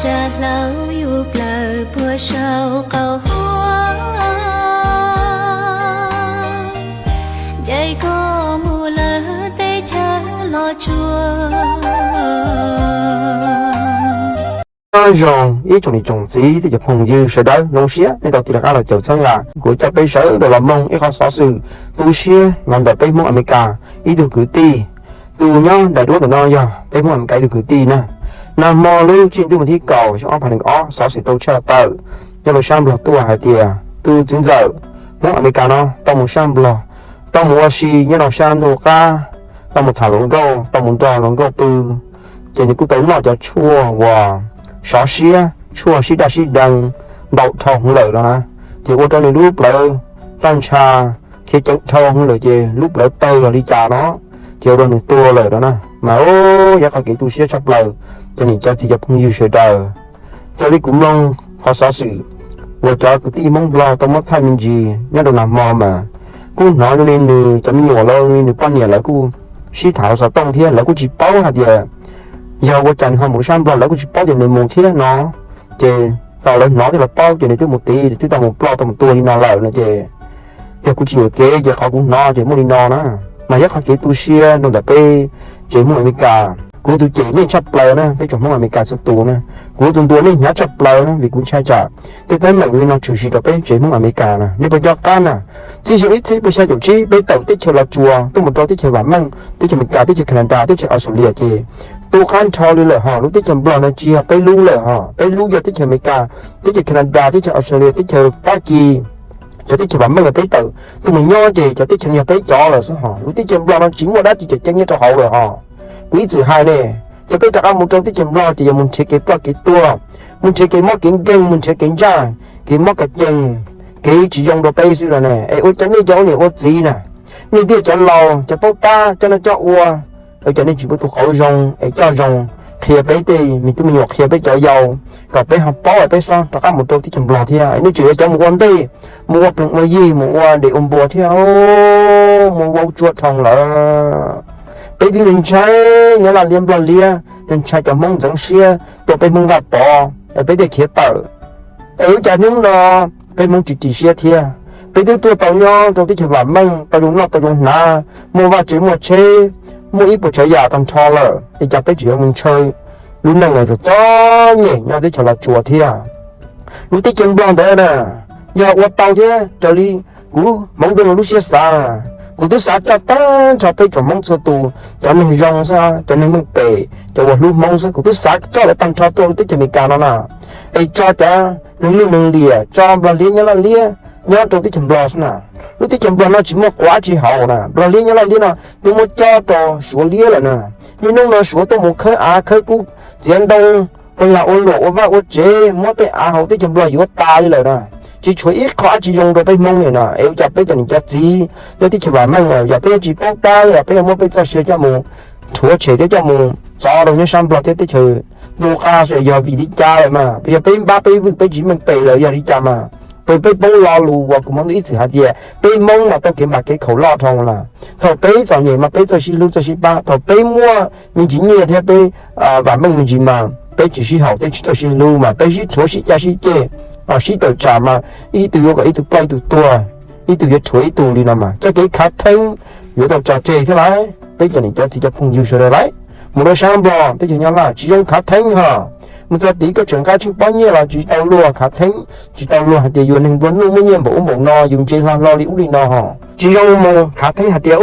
Tsa hlau yug plaws puag saum qaum huab, ncaim koj mus lawm teb chaws Los Tsuas. Nyob zoo ib tsoom niam tsoom txiv thiab cov phooj ywg sawv daws, zoo siab nej tau tig rov qab los caum txhawb nqa kuv coj peb sawv daws los mloog ib qho xov xwm tu siab los ntawm peb Hmoob Amelikas ib tug kwv tij. Tus nyob daim duab ntawm no yog peb Hmoob Amelikas ib tug kwv tij na. Nag hmo lub tsib hlis ntuj vas thib kaum xyoo ob phav nees nkaum ob, xov xwm tau tshaj tawm nyob rau sab Nplog tuaj hais tias tus txiv ntxawm Hmoob Amelikas no tau mus sab Nplog, tau mus ua si nyob rau sab ntuj qab, tau mus tham hluas nkauj, tau mus nrog hluas nkauj pw, ces nws kuj tau noj cov tshuaj uas sov siab, tshuaj sib daj sib deev ntau dhau hwv lawm no na. Ces ua rau nws lub plawv tag ntsha, khiav ceev dhau hwv lawm ces lub plawv tawg los li cas no, ces ua rau nws tuag lawm no na. Mas o, yog qhov kev tu siab tshaj plaws cov niam cov txiv cov phooj ywg sawv daws. Raws li kuv mloog qhov xov xwm uas cov kwv tij Hmoob Nplog tau muab thaij me ntsis nyob rau nag hmo mas kuj hnov zoo li nws cov me nyuam los li nws poj niam lawv kuj sib tham hauv xov tooj thiab lawv kuj tsis paub hais tias yog ua cas nws ho mus rau sab Nplog, lawv kuj tsis paub tias nws mus thiab no. Ces thaum lawv hnov thiab lawv paub ces nws twb mus tid, twb tau mus ploj tau mus tuag li no lawm no ces yog kuv tsis yuam kev ces qhov kuv hnov ces muaj li no na. Mas yog qhov kev tu siab rau ntawm peb tsev Hmoob Amelikas. Kuv yog tus cem nej tshaj plaws na, peb tsoom Hmoob Amelikas txhua tus na. Kuv yog tus ntuas nej hnyav tshaj plaws na, vim kuv ntshai tsam tej teeb meem li no tshwm sim rau peb tsev Hmoob Amelikas na. Nej puas nco qab na, txij xyoo ib txhiab pua xya caum tsib peb tawm teb chaws Los Tsuas tuaj mus rau teb chaws vam meej, teb chaws Amelikas, teb chaws Canada, teb chaws Australia ces tu qab nrho li lawm hos. Lub teb chaws Nplog no tsis yog peb lub lawm hos, peb lub yog teb chaws Amelikas, teb chaws Canada, teb chaws Australia, teb chaws Fab Kis, cov teb chaws vam meej uas peb tawm tuaj mus nyob ces cov teb chaws no yog peb cov lawm xwb hos. Lub teb chaws Nplog no tsis muaj dab tsi tseem ceeb nyob rau hauv lawm hos. Kuv ib txwm hais ne, yog peb rov qab mus rau teb chaws Nplog ces yog mus nrhiav kev ploj kev tuag, mus nrhiav kev mob kev nkeeg, mus nrhiav kev ntsaj, kev mob kev ceeg, kev tsis zoo rau peb xwb no ne. Es ua cas nej cov ua niam ua txiv na, nej thiaj cov laus cov paub tab coj noj coj ua, ua cas nej tsis muaj tus qauv zoo es coj zoo qhia peb tej me tub me nyuam, qhia peb cov yau kom peb ho paub es peb xob rov qab mus rau teb chaws Nplog thiab. Nej tseem yog cov mus ua ntej, mus ua plees ua yig, mus ua dev ua npua thiab, mus ua tsua dhoo lawm. Peb twb ntshai Nyab Laj liab Nplog liab, ntshai cov Hmoob ntxeev siab tua peb Hmoob Vaj Pov es peb thiaj khiav tawm. Es ua cas hnub no peb Hmoob tsis ris siab thiab? Peb twb tuaj tau nyob rau teb chaws vam meej, tau zoo noj tau zoo hnav, muaj vaj tse muaj tsheb, muaj ib puas tsav yam tag nrho lawm, es cas peb tseem yuav mus ntshaw lub neej txom txom nyem nyob teb chaws Los Tsuas thiab? Lub teb chaws Nplog ntawd na, yog ua tau thiab raws li kuv hmoov ntuj no lub siab xav, kuv twb xav coj tag nrho peb tsoom Hmoob txhua tus, cov neeg zoo xwb, cov neeg meej pem, cov uas hlub Hmoob xwb, kuv twb xav coj lawv tag nrho tuaj lub teb chaws Amelikas no na. Es tso cov neeg lwj neeg liam, tso Nplog liab Nyab Laj liab nyob rau teb chaws Nplog xwb na. Lub teb chaws Nplog no tsis muaj quav tsis haus na, Nplog liab Nyab Laj liab no twb muab cob rau Suav liab lawm na. Niaj hnub no Suav tuaj mus khawb av khawb kub, txiav ntoo, ua lag ua luam, ua vaj ua tsev, muab tej av hauv teb chaws Nplog yuav tas li lawm na. Tsis tshuav ib qho dab tsi zoo rau peb Hmoob li na. Es ua cas peb cov niam cov txiv nyob teb chaws vam meej na, yog peb yuav tsis paub tab los yog peb yuav muab peb txoj sia coj mus rhuav tshem thiab coj mus txov rau nyob sab Nplog thiab teb chaws ntuj qab xwb, yog vim li cas lawm mas? Puas yog peb npab peb vwj peb tsis meej pem lawm yog li cas mas? Puas peb poob lo lus uas kuv hmoov ntuj ib txwm hais tias peb Hmoob mas tau kev npam kev khaum loj dhau lawm? Thaum peb txom nyem mas peb txawj sib hlub txawj sib pab, thaum peb muaj me ntsis nyiaj thiab peb vam meej me ntsis mas peb tsis sib haum thiab tsis txawj sib hlub mas peb sib rhuav sib cav sib ceg, sib tawm tsam mas ib tug yuav kom ib tug ploj ib tug tuag, ib tug yuav rhuav ib tug li no mas txoj kev khav theeb yuav tau tso tseg thiab lauj. Peb cov niam cov txiv cov phooj ywg sawv daws lauj, mus rau sab Nplog teb chaws Nyab Laj tsis zoo khav theeb hos. Mus txog tid koj tseem nqa tsheej pob nyiaj los tsis tau luag khav theeb, tsis tau luag hais tias yus neeg nplua nuj muaj nyiaj npaum ub npaum no, yus ntse hlo hlo li ub li no hos. Tsis zoo mus khav theeb hais tias,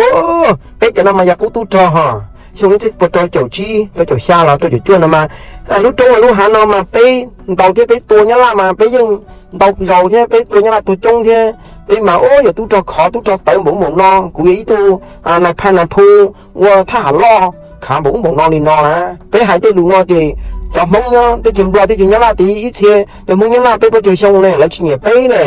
peb cov no mas yog qub tub rog hos, xyoo ib txhiab pua rau caum tsib, rau caum xya los rau caum cuaj no mas lub roob lub hav no mas peb ntaus thiab peb tua Nyab Laj mas peb yeej ntaus zaus thiab peb tua Nyab Laj tuag coob thiab. Peb mas ub yog tub rog khov tub rog tawv npaum ub npaum no, kuv yog ib tug nais phaj nais phu ua thaj ham loj khav npaum ub npaum no li no na. Peb hais tej lus no ces cov Hmoob nyob teb chaws Nplog teb chaws Nyab Laj tid ib txhia, cov Hmoob Nyab Laj peb plaub caug xyoo ne lawv tsis nyiam peb ne.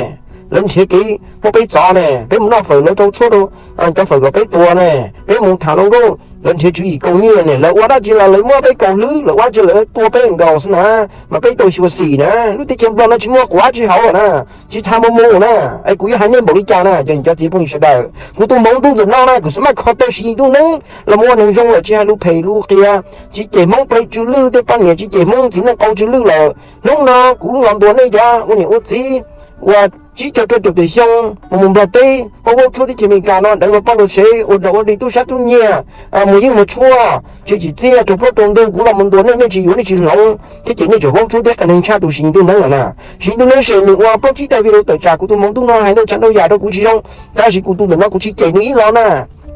lawv nrhiav kev muab peb txov ne, peb mus noj fawm lawv rau tshuab rau cov fawm kom peb tuag ne, peb mus tham hluas nkauj lawv nrhiav tswv yim kaus nyiaj ne, lawv ua dab tsi los lawv muab peb kaus hlwb, lawv ua dab tsi lawv tua peb nkaus xwb na. Mas peb tau xyuam xim na, lub teb chaws Nplog no tsis muaj quav tsis hauv na, tsis tham mus mus na. Es kuv yuav hais nej npaum li cas na cov niam cov txiv phooj ywg sawv daws, kuv tus hmoov ntuj ntawm no na kuv xav maj kho tau siv ntuj neeb los mus ua neeg zoo lawm, tsis hais lus phem lus qias, tsis cem hmoob pleb tsw lwj tej poj niam, tsis cem hmoob txiv neej qau tsw lwj lawm. Hnub no kuv los ntuas nej cov ua niam ua txiv uas tsib caug rau caum tawm xyoo mus mus Nplog teb, ua vaub tshuab teb chaws Amelikas no deev luag poj luag sev, ua dog ua dig tub sab tub nyiag, mus yeeb mus tshuaj, tsis tsim txiaj, raug plaub raug ntug, kuv los mus ntuas nej, nej tsis yuav nej tsis hloov thiab ces nej tseem vaub tshuab thiab qias neeg tshaj tus siv ntuj neeb lawm na. Siv ntuj neeb ces nws ua plaub tsib daim video tawm tsam kuv tus hmoov ntuj no hais ntau tsav ntau yam rau kuv tsis zoo, tab sis kuv tus ntawm no kuv tsis cem nws ib los na.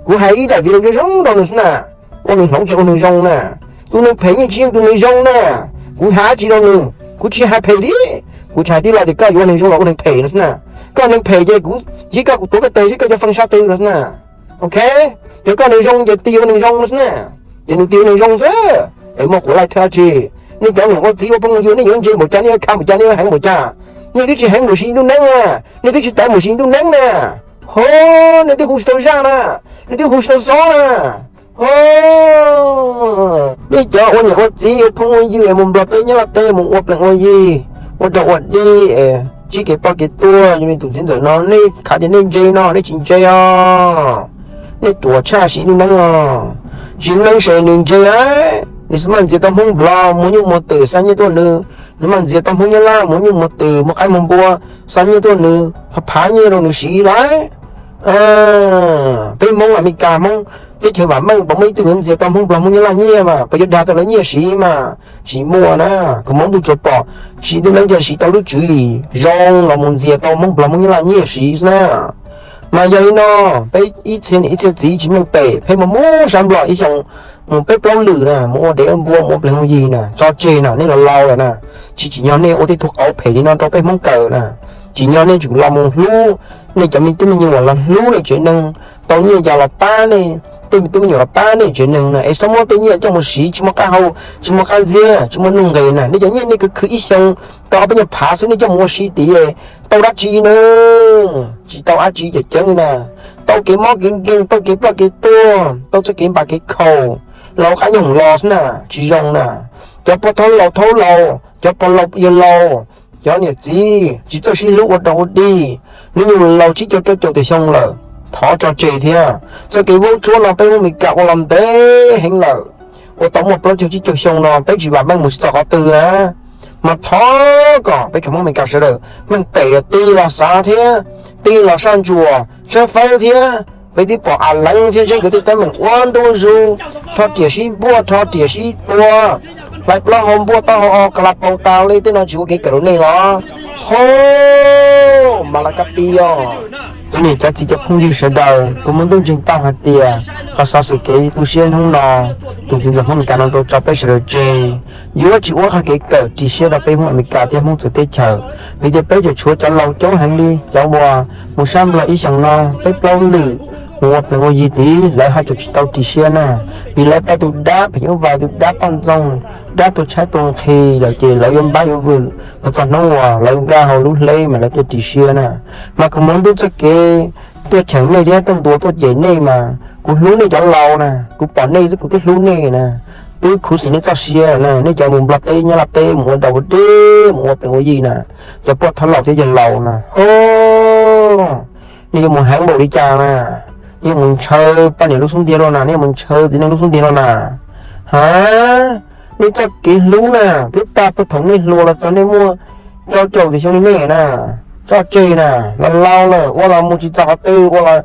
Kuv hais ib daim video zoo zoo rau nws xwb na, ua nws hloov ces ua neeg zoo na. Tus neeg phem yeej tsis yeej tus neeg zoo na. Kuv hais dab tsi rau nws kuv tsis hais phem li, kuv tsis hais tij laug tias koj yuav ua neeg zoo los ua neeg phem no xwb na. Koj neeg phem ces kuv ntsib koj kuv tuav koj tes thiab koj cov feej sab twg no xwb na. Ok, ces koj neeg zoo ces tig ua neeg zoo no xwb na. Ces nws tig ua neeg zoo xwb, es muaj quav laij thiab dab tsi? Nej cov niam ua txiv ua phooj ywg nej yuav ntse npaum cas, nej yuav khav npaum cas, nej yuav heev npaum cas, nej twb tsis heev npaum siv ntuj neeb na, nej twb tsis tawv npaum siv ntuj neeb na. Ho, nej twb hu tsis tau zaj na, nej twb hu tsis tau xob na. Ho, nej cov ua niam ua txiv ua phooj ua ywg es mus Nplog teb Nyab Laj teb mus ua plees ua yi, ua rog ua dig, tsib kev ploj kev tuag, yog li tus txiv ntxawm no nej khav tias nej ntse no nej tsis ntse os. Nej ruam tshaj siv ntuj neeb os. Siv ntuj neeb ces nws ntse, nws xav maj ntxias tau Hmoob Nplog muaj nyuj muaj twm xa nyiaj tuaj nws, nws maj ntxias tau Hmoob Nyab Laj muaj nyuj muaj twm muaj qaib muaj npua xa nyiaj tuaj nws, phav phav nyiaj rau nws siv lawm. Peb Hmoob Amelikas Hmoob teb chaws vam meej puas muaj ib tug yuav ntxias tau Hmoob Nplog Hmoob Nyab Laj nyiaj mas, puas yuav dag tau lawv nyiaj siv mas? Tsis muaj na. Kuv Hmoob ntuj tsuas pom siv ntuj neeb ces siv tau lub tswv yim zoo los mus ntxias tau Hmoob Nplog Hmoob Nyab Laj nyiaj siv xwb na. Mas yog li no, peb ib txhia niam ib txhia txiv tsis meej pem, peb mus mus sab Nplog ib xyoo mus peb plaub lwm na, mus ua dev ua npua mus ua plees ua yi na, tso tseg na, nej los laus lawm na. Tsis tsim nyog nej ua tej tug qauv phem li no rau peb Hmoob kawm na. Tsim nyog nej tsum los mus hlub nej cov me tub me nyuam, los hlub nej tsev neeg, tau nyiaj cas los pab nej, tej me tub me nyuam los pab nej tsev neeg na, es txhob muab tej nyiaj coj mus siv tsis muaj qab hau, tsis muaj qab ntxiab, tsis muaj nuj nqis na. Nej cov nyiaj nej khwv khwv ib xyoo tau ob peb nyuag phav xwb nej coj mus ua si tias tau dab tsi na? Tsis tau dab tsi cov ceev na. Tau kev mob kev nkeeg, tau kev ploj kev tuag, tau txoj kev npam kev khaum, los qab nyoog los xwb na, tsis zoo na. Cov pog thaub laus thaub laus, cov pog laus yawg laus, cov niam txiv tsis txawj sib hlub ua rog ua dig, hnub nyoog laus tsib caug rau caum tawm xyoo lawm, thov tso tseg thiab. Txoj kev vaub tsuab no peb Hmoob Amelikas ua los ntev heev lawm, ua tau muaj plaub caug tsib caug xyoo no peb tsis vam meej mus tsis txog qhov twg na. Mas thov kom peb tsoom Hmoob Amelikas sawv daws meej pem tig los xav thiab, tig los saj ntsuam tshawb fawb thiab. Peb twb pom av leev thiab zeb nkawd tej teeb meem ua ntu zus, rho riam sib npuaj, rho riam sib tua, hlais plaub hau npuaj taub hau o ka la pau tas li, tej no tsis ua kev kawm rau nej los? Ho, mas la kab pi os. Cov niam cov txiv cov phooj ywg sawv daws, kuv muaj ntuj ntseeg tau hais tias qhov xov xwm kev tu siab hnub no, tus txiv ntxawm Hmoob Amelikas no tau tso peb sawv daws tseg, yuav tsis ua qhov kev kawm ris siab rau peb Hmoob Amelikas thiab Hmoob txhua teb chaws, vim tias peb tseem tshuav cov laus coob heev li cov uas mus sab Nplog ib xyoos no peb plaub lwm mus ua plees ua yi tid, lawv haj tseem tsis tau ris siab na, vim lawv tau tus dab phem nyuj vais, tus dab poj ntxoog, dab tuag tshaib tuag nqhis lawm ces lawv yuav npab yuav vwm los txog hnub uas lawv nkag hauv lub hleb mas lawv thiaj ris siab na. Mas kuv muaj ntuj txoj kev tuaj cheem nej thiab tuaj ntuas tuaj cem nej mas kuv hlub nej cov laus na, kuv pom nej xwb kuv twb hlub nej na. Twb khuv xim nej txoj sia na, nej cov mus Nplog teb Nyab Laj teb mus ua dog ua dig mus ua plees ua yi na, cov poj thaub laus thiab yawg laus na, ho, nej yuav mus heev npaum li cas na? Nej yuav mus ntshaw poj niam lub xub ntiag los na, nej yuav mus ntshaw txiv neej lub xub ntiag los na? Ha, nej txoj kev hlub na twb tag puag thaum nej hluas los txog nej muaj rau caum tawm xyoo li nej na. Tso tseg na, los laus lawm ua los mus tsis txog qhov twg, ua los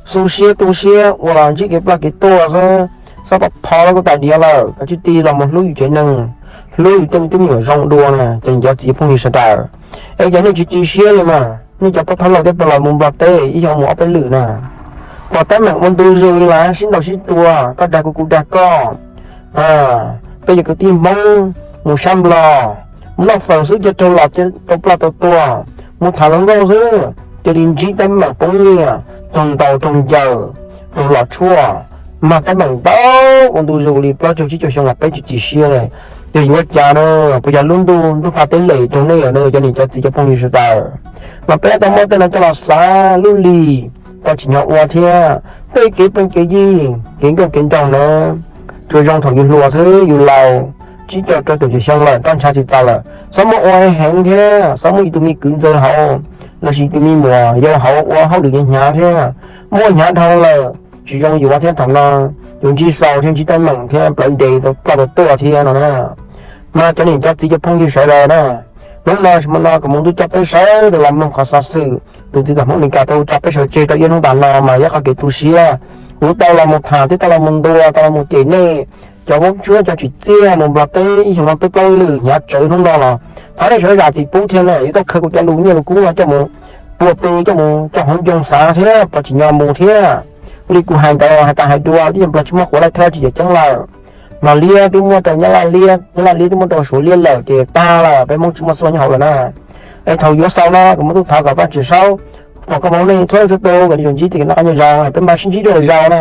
xu siab tu siab, ua los ntsib kev ploj kev tuag xwb. Xob pov pho lawv kuj tas diav lawm, koj tsis tig los mus hlub yus tsev neeg, hlub yus tej me tub me nyuam zoo dua na cov niam cov txiv phooj ywg sawv daws. Es yog nej tsis ris siab li mas nej cov poj thaub laus thiab pog laus mus Nplog teb ib xyoos mus ob peb lwm na, pom teeb meem ua ntu zus li los sib ntaus sib tua, koj dag kuv kuv dag koj. Peb cov kwv tij Hmoob mus sab Nplog, mus noj fawm xwb cia raug los tau ploj tau tuag, mus tham hluas nkauj xwb cia li ntsib teeb meem poob nyiaj, raug ntaus raug ncaws, raug los tshuaj, mag teeb meem ntau ua ntu zus li plaub caug tsib caug xyoo los peb tsis ris siab li. Yog yuav cas na, puas yog lub ntuj ntuj faj teb lem rau nej lawm na cov niam cov txiv cov phooj ywg sawv daws? Mas peb tau muab tej no coj los xav lub lig, tau tsim nyog ua thiab. Tej kev pheej kev yig kev nkauj kev nraug na, tsuas zoo thaum yus hluas xwb, yus laus tsib caug rau caum xyoo lawm, nroj ntsha tsis txaus lawm, txhob muab ua heev thiab txhob muab yus tus me kwv ntxawg hauv lossis tus me muam yau hauv ua hauj lwm hnyav thiab. Muab hnyav dhau lawm tsis zoo yuav thiab, thaum no yuav ntsib xau thiab ntsib teeb meem thiab plawv nres tau ploj tau tuaj thiab no na. Mas cov niam cov txiv cov phooj ywg sawv daws na, hnub no tsis muaj no kuv mus ntuj coj peb sawv daws los mloog qhov xov xwm tus txiv tom Hmoob Amelikas tau tso peb sawv tseg rau ib hnub tas no mas yog qhov kev tu siab. Kuv tau los mus tham thiab tau los mus ntuas, tau los mus cem nej cov vaub tshuab cov tsim txiaj mus Nplog teb ib xyoo no peb plaub lwm hnyav tsawv hnub no los thov nej sawv zam txim pub thiab na, yuav tau khaws kuv cov lus nyiaj lus kub no coj mus pua pw, coj mus tso hauv ncoo xav thiab pov tsis nyo mus thiab. Li kuv hais ntawd hais tas hais dua, tib co Nplog tsis muaj quav laij thawj tsis yam ceeb lawm. Nplog liab twb muab rau Nyab Laj liab, Nyab Laj liab twb muab rau Suav liab lawm ces tag lawm, peb Hmoob tsis muaj xuaj nyob hauv lawm na. Es thaum yuav xaus no kuv muaj tub thov kom Vajtswv saub foom koob hmoov nej txhua leej txhua tus kom nej tsuas ntsib txoj kev noj qab nyob zoo, peb mam sib ntsib dua lwm zaus na.